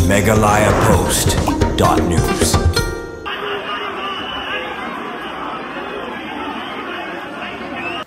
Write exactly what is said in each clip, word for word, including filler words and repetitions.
Meghalaya Post dot news.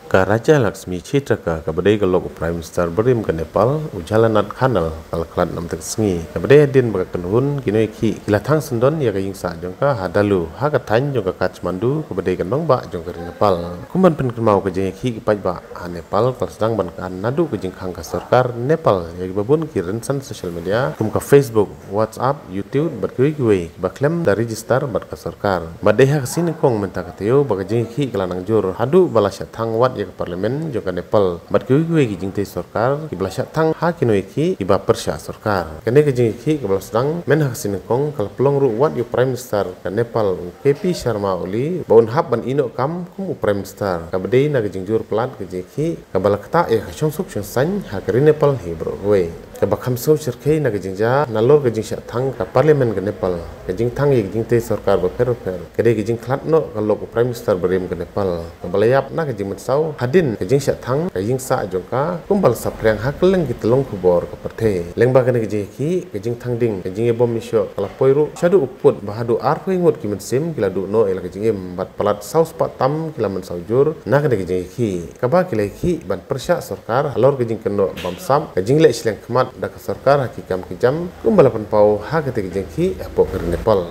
Ka Raja Lakshmi Chithaka, kaba dei ka lok u Prime Minister barim ka Nepal, u Jagannath Khanal, ka la khlad namar ka sngi. Kaba dei hadien ba ka kynhun ki nongïakhih ki la thang syndon ïa ka ïing sah jong ka ha Dalu, ha ka thaiñ jong ka Kathmandu, kaba dei ka nongbah jong ka ri Nepal. Kum ban pynkynmaw, ka jingïakhih ki paidbah ha Nepal ka la sdang ban kha naduh ka jingkhang ka sorkar Nepal ïa kiba bun ki rynsan social media kum ka Facebook, WhatsApp, YouTube bad kiwei kiwei, ba khlem da register bad ka sorkar. Bad dei ha ka sngi nyngkong mynta ka taïew ba ka jingïakhih ka la nang jur haduh ba la shah thang wad ïa ka Parliament jong ka Nepal bad kiwei kiwei ki jingtei sorkar kiba la shah thang ha ki nongïakhih kiba pyrshah sorkar. Kane ka jingïakhih kaba la sdang mynta ka sngi nyngkong ka la pynlong ruh wat ïa u Prime Minister ka Nepal, u K P Sharma Oli, ba un hap ban ïehnoh kam kum u Prime Minister, kaba dei na ka jingjur palat ka jingïakhih kaba la ktah ïa ka shongsuk shongsaiñ ha ka ri Nepal hi baroh kawei. Kaba kham sngew shyrkhei na ka jingjia nalor ka jingshah thang ka Parliament ka Nepal, ka jingthang ïa ka jingtei sorkar bapher bapher, ka dei ka jingkhlad noh ka lok u Prime Minister barim ka Nepal, kaba la ïap na ka jingmynsaw hadien ka jingshah thang ka ïing sah jong ka kumba la saphriang ha kylleng ki tyllong khubor ka pyrthei. Lyngba kane ka jingïakhih, ka jingthang ding, ka jingïabom ïashoh ka la poi ruh shaduh u kput, ba haduh arphew ngut ki mynsiem ki la duh noh ïa la ka jingim bad palat saw spah tam ki la mynsaw jur na kane ka jingïakhih, kaba ki la ïakhih ban pyrshah sorkar halor ka jingkynnoh bamsap, ka jingleh shiliang khmat da ka sorkar ha ki kam ki jam, kumba la pynpaw ha kata ka jingïakhih hapoh ka ri Nepal.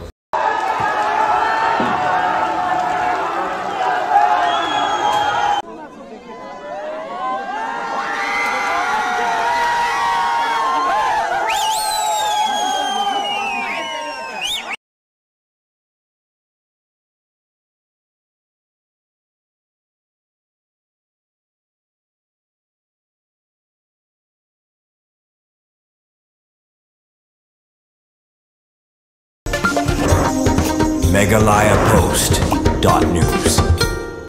Meghalaya Post dot news.